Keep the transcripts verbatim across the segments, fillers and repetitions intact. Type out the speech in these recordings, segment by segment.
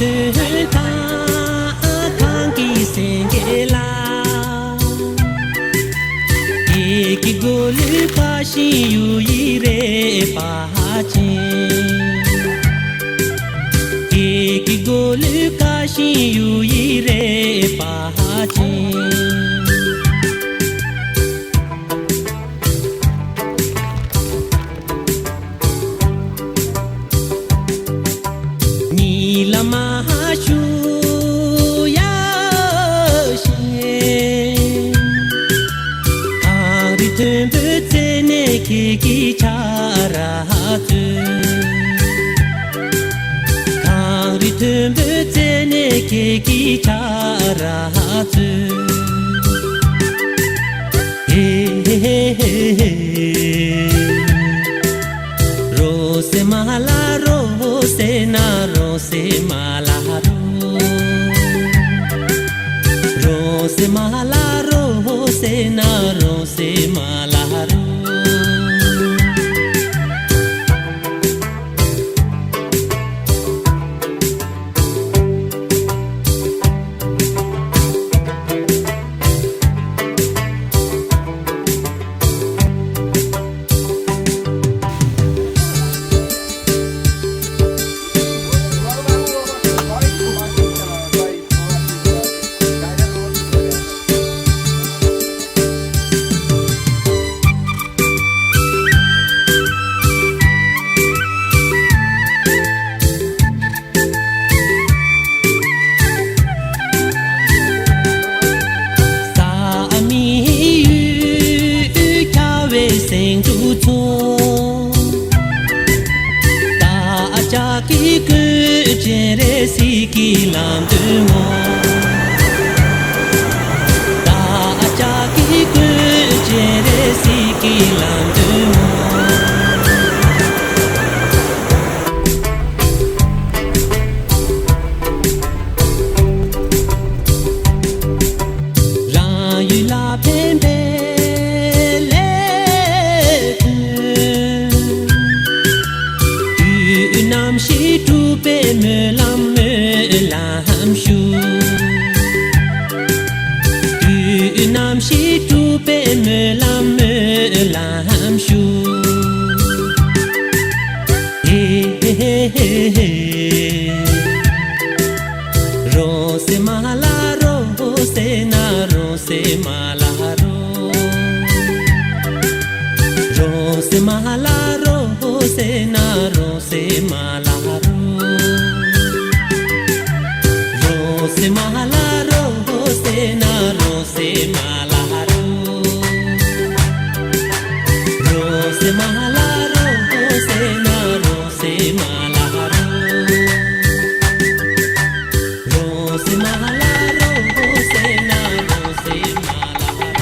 དོན་དང་གང་གི་སེང་གེ་ལ། ཁྱེད་ཀྱི་མགོ་ལུས་ཁ་ཤིང་གཡུ་ཡི་རེ་བ་ཅན། ཁྱེད་ཀྱི་མགོ་ལུས་ཁ་ཤིང་གཡུ་ཡི་རེ་བ་ཅན། ཉི་ལ་མ་ཞུ་ཡ་ཤེས། གངས་རི་མཐོན་པོའི་རྩེ་ནས་ཁྱེད་ཀྱི་ཆ་ར་འཚོལ། གངས་རི་མཐོན་པོའི་རྩེ་ནས་ཁྱེད་ཀྱི་ཆ་ར་འཚོལ། ཧེ་ཧེ་ཧེ་ཧེ། རོ་སེ་མ་ལ་རོ་སེ་ན་རོ་སེ་མ་ལ་རོ། རོ་སེ་མ་ལ་རོ་སེ་ན་རོ་སེ་མ་ལ་རོ། ས་མི་ཡུལ་ཁྱ་བའི་སེང་ཕྲུག་ཚོ། ད་ཅག་གི་ཀུན་སྤྱན་རེ་སི་ཀི་ལམ་དུ་ངོ་། ད་ཅག་གི་ཀུན་སྤྱན་རེ་སི་ཀི་ལམ་དུ་ངོ་། རང་ཡུལ་ལ་ཕན་པའི་ལས་དོན། དུས་ནམ་ཞིག་གྲུབ་པའི་སྨོན་ལམ་སྨོན་ལམ་ཞུ། དུས་ནམ་ཞིག་གྲུབ་པའི་སྨོན་ལམ་སྨོན་ལམ་ཞུ། ཧེ་ཧེ་ཧེ་ཧེ། རོ་སེ་མ་ལ་རོ་སེ་ན་རོ་སེ་མ་ལ་རོ། རོ་སེ་མ་ལ་རོ་སེ་ན་རོ་སེ་མ་ལ་རོ། རོ་སེ་མ་ལ་རོ་སེ་ན་རོ་སེ་མ་ལ་རོ། རོ་སེ་མ་ལ་རོ་སེ་ན་རོ་སེ་མ་ལ་རོ། རོ་སེ་མ་ལ་རོ་སེ་ན་རོ་སེ་མ་ལ་རོ།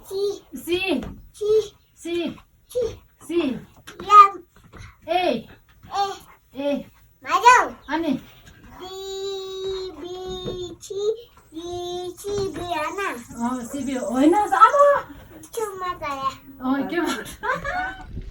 སི། སི། སི། སི། སི། ཡ། ཨེ། ཨེ། ཨེ། མ་འཇོག་ཨ་ནི། སི་བི་ཆི། སི་ཆི་བི་ཨ་ན། ཨོ་སི་བི་ཨོ་ན་ས་ཨ་མ། ཁྱོད་མ་ཀ་ཡ། ཨོ་ཁྱོད་མ།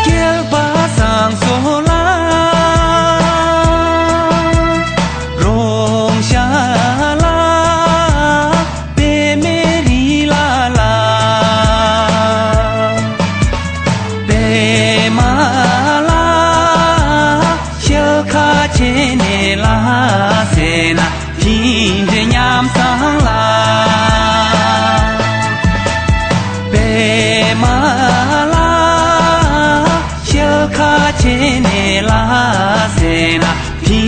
སྐལ་བ་བཟང་སོང་ལ། རོང་ཤ་ལ། པད་མའི་རི་ལ་ལ། པད་མ་ལ། ཤེལ་ཁ་ཕྱེ་ནས་ལ་ཟེར་ན། དེ་འདྲའི་ཉམས་བཟང་ལ། པད་མ་ལ། ཤེལ་ཁ་ཕྱེ་ནས་ལ་ཟེར་ན། དེ་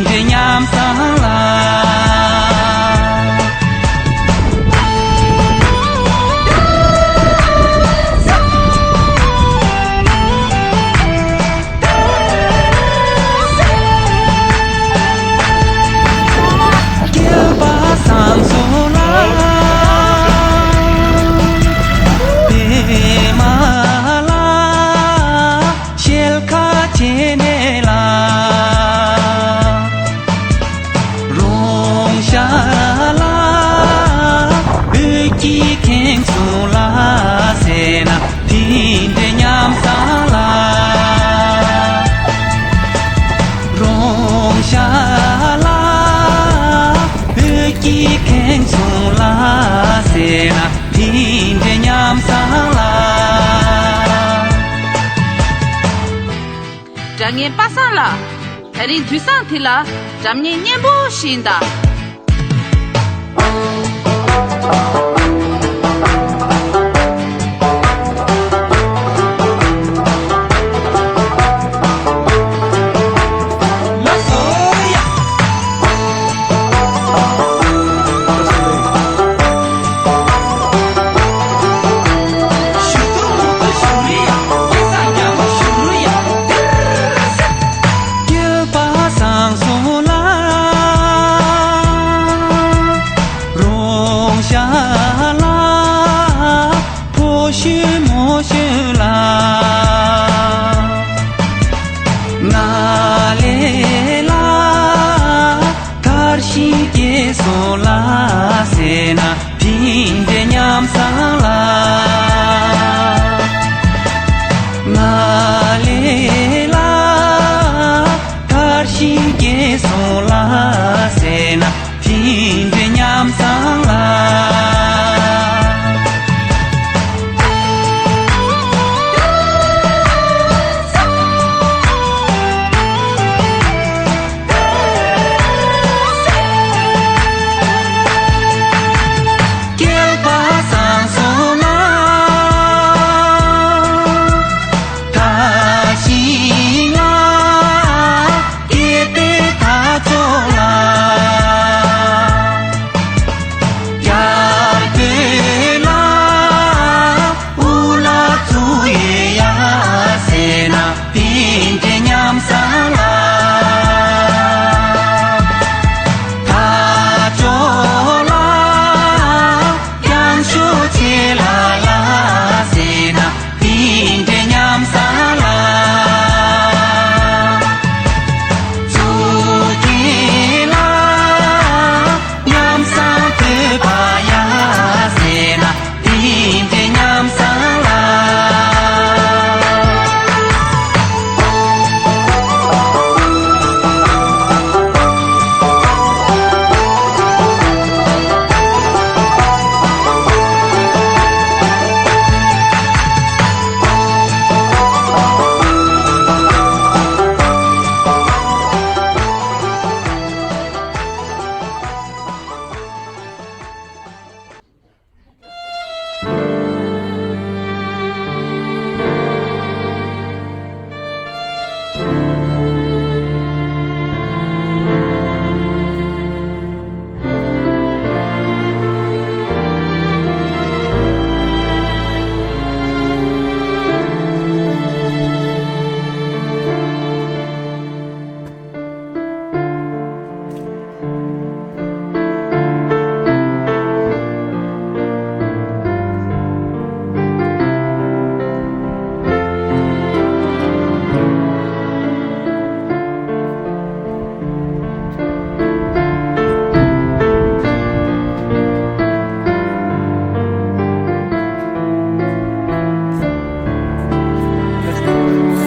འདྲའི་ཉམས་བཟང་ལ། སྐལ་བ་བཟང་སོང་ལ། པད་མ་ལ། ཤེལ་ཁ་ཕྱེ་ནས་ལ། རོང་ཤ་ལ། བོད་ཀྱི་ཁེངས་སོང་ལ་ཟེར་ན། དེ་འདྲའི་ཉམས་བཟང་ལ། རོང་ཤ་ལ། བོད་ཀྱི་ཁེངས་སོང་ལ་ཟེར་ན། དེ་འདྲའི་ཉམས་བཟང་ལ། སྒྲ་སྙན་པ་སངས་ལ། དེ་རིང་དུས་བཟང་དེ་ལ་སྒྲ་སྙན་སྙན་པོ་ཞིག་ཡིན་ད། འདྲེ་མཉམ་བཟང་ལ། སྐལ་པ་བཟང་སོང་ལ། ད་ཤིང་ལ། སྐྱེས་པའི་ད་ཚོ་ལ། རྒྱ་བོད་ལ། འུ་ལ་ཚུ་ཡོད་ཡ་ཟེར་ན། དེ་འདྲ་མཉམ་བཟང་ལ། ད་ཚོ་ལ། ཡང་ཤོ་ཆེ་ལ་ལ་ཟེར་ན། དེ་འདྲ་མཉམ་བཟང་ལ། ཚུ་གི་ལ། མཉམ་བཟང་ཐོས་པ་ཡ་ཟེར་ན། དེ་འདྲ་མཉམ་བཟང་ལ།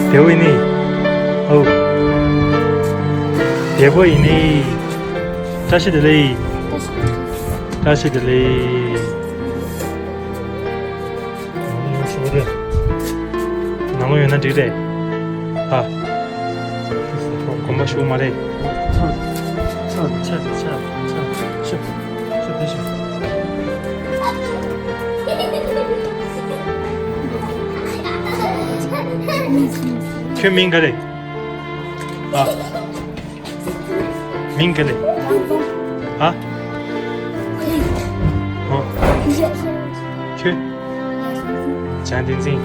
བདེ་པོ་ཡིན་ནི། ཨོ། བདེ་པོ་ཡིན་ནི། བཀྲ་ཤིས་བདེ་ལེགས། བཀྲ་ཤིས་བདེ་ལེགས། ནང་ལོགས་ཡོད་ན་འགྲིག་རེད། ཨ། དགོངས་པ་ཞུ་མ་རེད། ཚ། ཚ། ཚ། ཚ། ཚ། ཤོག་ཤོག་དེ་ཤོག་ཁྱོད་མིང་ག་རེད། ཨ། མིང་ག་རེད། ཨ། ཨོ། ཁྱོད། བྱང་བསྟན་འཛིན།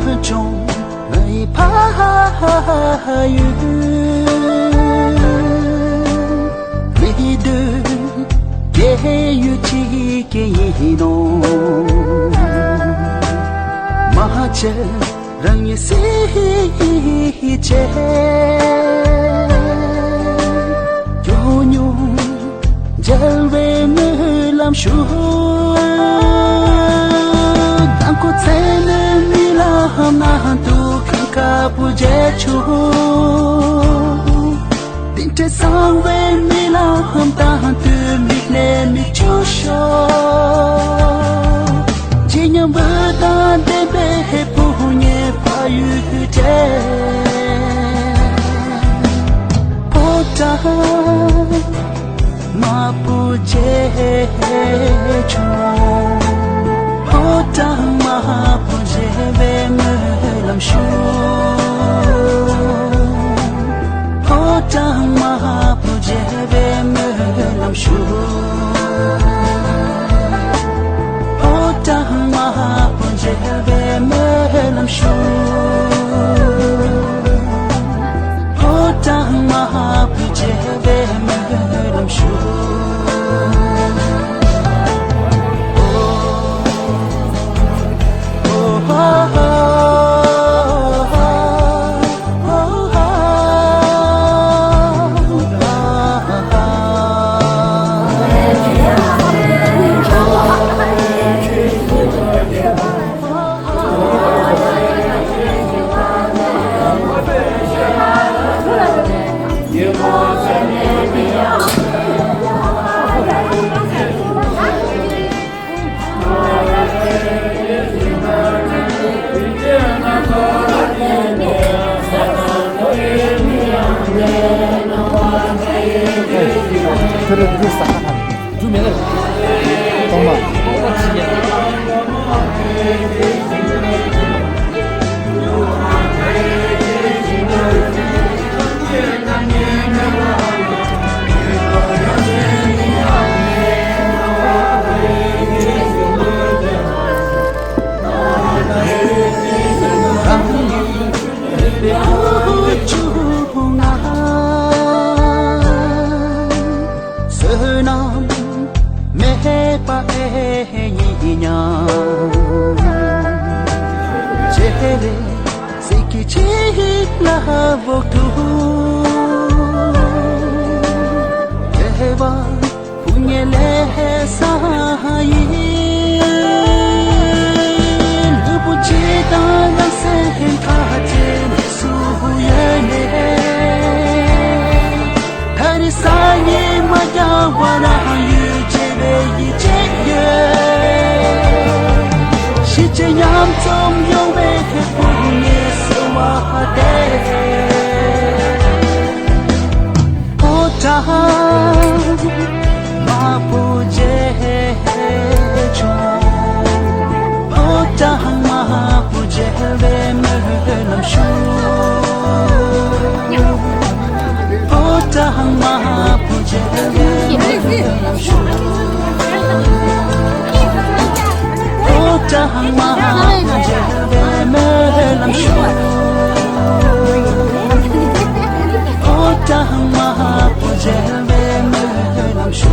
བོད་ལྗོངས་ངའི་ཕ་ཡུལ། མི་འདོད་རྒས་ཡོལ་ཅིག་ཡིན་ནོ། མ་བྱས་རང་ཉིད་སྲིད་ཅེས། ཡོད་མྱོང་མཇལ་བའི་སྨོན་ལམ་ཞུ། ནམ་མཁའ་ཚེ་ནས་རྨི་ལམ་ནང་དུ་གང་དཀར་པོ་མཇལ་ཆོག་དེ་འདྲའི་གསང་བའི་རྨི་ལམ་དང་དུ་མིག་ནས་མིག་ཆུ་ཤོར། ཇི་སྙམ་བུ་དང་ལྡན་པའི་བུ་ངའི་ཕ་ཡུལ་དུ་བྲལ། ཕོ་བྲང་དམར་པོ་མཇལ་བྱུང་། ཕོ་བྲང་དམར་པོ་མཇལ་བའི་ ཕོ་བྲང་དམར་པོ་མཇལ་བའི་སྨོན་ལམ་ཞུ། ཕོ་བྲང་དམར་པོ་མཇལ་བའི་སྨོན་ལམ་ཞུ། ཕོ་བྲང་དམར་པོ་མཇལ་བའི་སྨོན་ལམ་ཞུ། བསོད་ནམས་མེད་པ་ཨེ་ཡིན་ཉམས། བྱེད་ལས་སྲིད་ཀྱི་ཆེད་ལ་འོག་ཏུ། དེ་བ་ཕུ་ཉེ་ལས་ས་ཡིན། ལུས་པོ་ཆེ་དང་ལ་སེམས་ཁ་ཆེ་ནས་སུ་ཡོད་ནས། ད་རེས་ས་ཡིན་མ་རྒྱང་བ་རང་ཡུལ་བྱེད་པའི་ཡིད་ཆེས་ཡོད། ཤི་ཆེ་མཉམ་འཛོམས་ཡོང་བའི་ཐེ་ཕུག་ནས་སེ་བ་ཧ་དེ། ཕོ་བྲང་དམར་པོ་མཇལ་བྱུང་། ཕོ་བྲང་དམར་པོ་མཇལ་བའི་སྨོན་ལམ་ཞུ། ཕོ་བྲང་དམར་པོ་མཇལ་བའི་སྨོན་ལམ་ཞུ། ཕོ་བྲང་དམར་པོ་མཇལ་བའི་སྨོན་ལམ་ཞུ། ཕོ་བྲང་དམར་པོ་མཇལ་བའི་སྨོན་ལམ་ཞུ།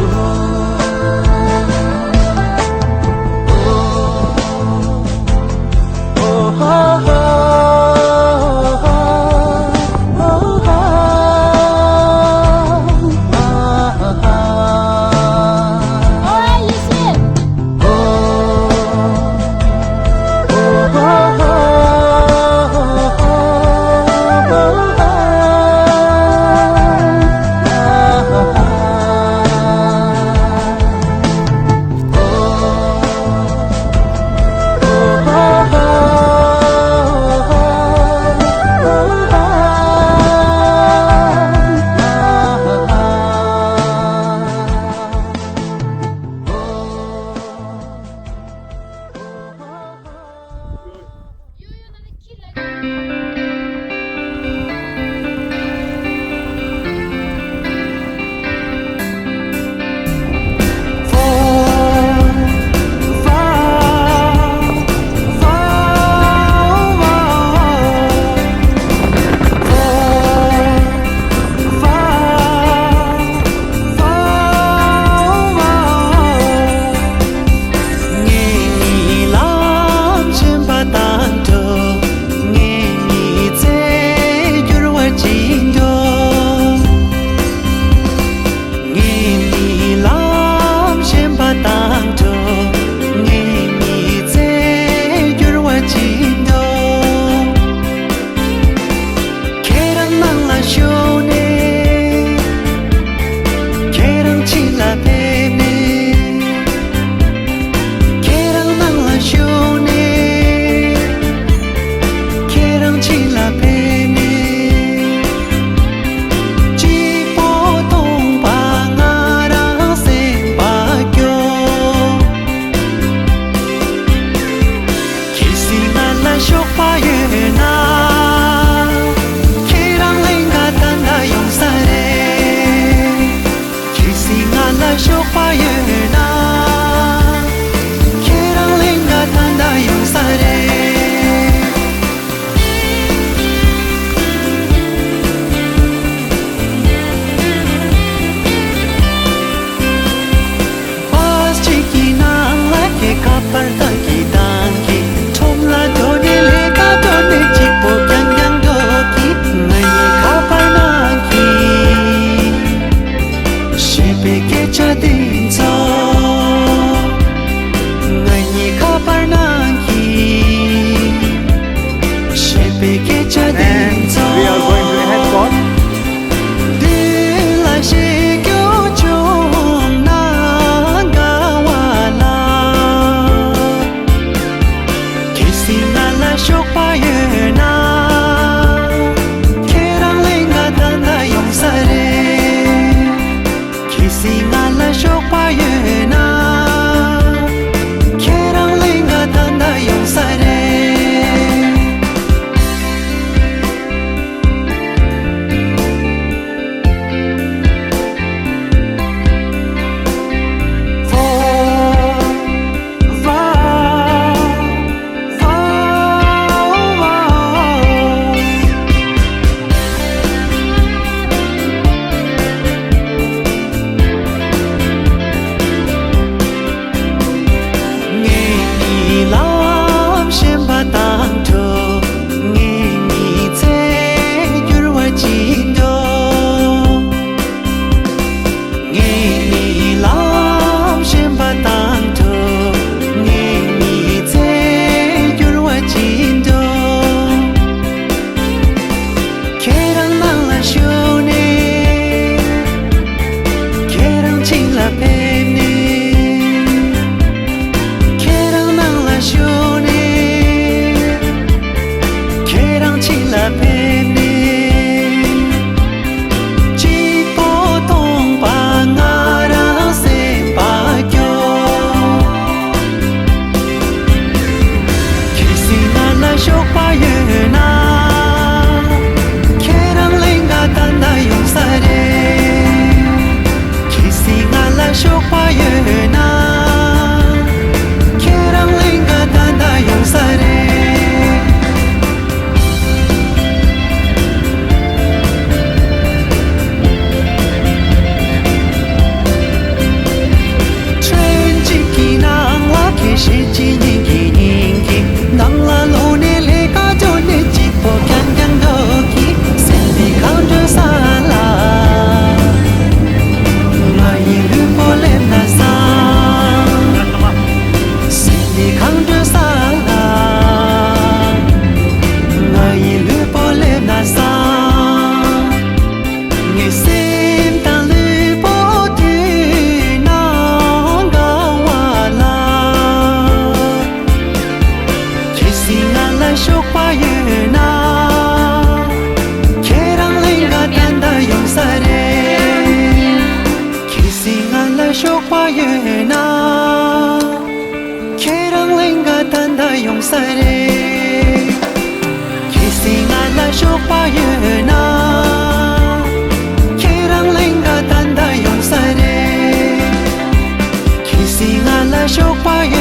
ཕེབས་ནས། གཅིག་པོ་སྟོང་པ་ང་རང་སེམས་པ་སྐྱོ། གལ་སྲིད་ང་ལ་གཤོག་པ་ཡོད་ན། ཁྱེད་རང་གླིང་ག་ད་ལྟ་ཡོང་ས་རེད། གལ་སྲིད་ང་ལ་གཤོག་པ་ཡོད་ན། ཁྱེད་རང་གླིང་ག་ད་ལྟ་ཡོང་ས་རེད། ཁྲོན་གཅིག་གི་ནང་ལ་ཁྱེད་ཤེས་ཀྱི་ཉིན་གྱི་ཉིན་གྱི་ནང་ལ་ལོག་ནས་ལས་ཀ་འཇོག་ནས་གཅིག་པོ་རྐྱང་རྐྱང་འགྲོ་གི། སེམས་འདི་གང་འགྲོ་ས་ལ་ང་ཡི་ལུས་པོ་སླེབས་ན་བཟང་། སེམས་འདི་གང་འགྲོ་ས་ལ་ང་ཡི་ལུས་པོ་སླེབས་ན་བཟང་། ངའི་སེམས་དང་ལུས་པོ་དུས་ནམ་དགའ་བ་ལ། གལ་སྲིད་ང་ལ་གཤོག་པ་ཡོད་ན། ཁྱེད་རང་གླིང་ག་ད་ལྟ་ཡོང་ས་རེད། གལ་སྲིད་ང་ལ་གཤོག་པ་ཡོད་ན། ཁྱེད་རང་གླིང་ག་ད་ལྟ་ཡོང་ས་རེད། གལ་སྲིད་ང་ལ་གཤོག་པ་ཡོད་ན། ཁྱེད་རང་གླིང་ག་ད་ལྟ་ཡོང་ས་རེད། གལ་སྲིད་ང་ལ་གཤོག་པ་ཡོད་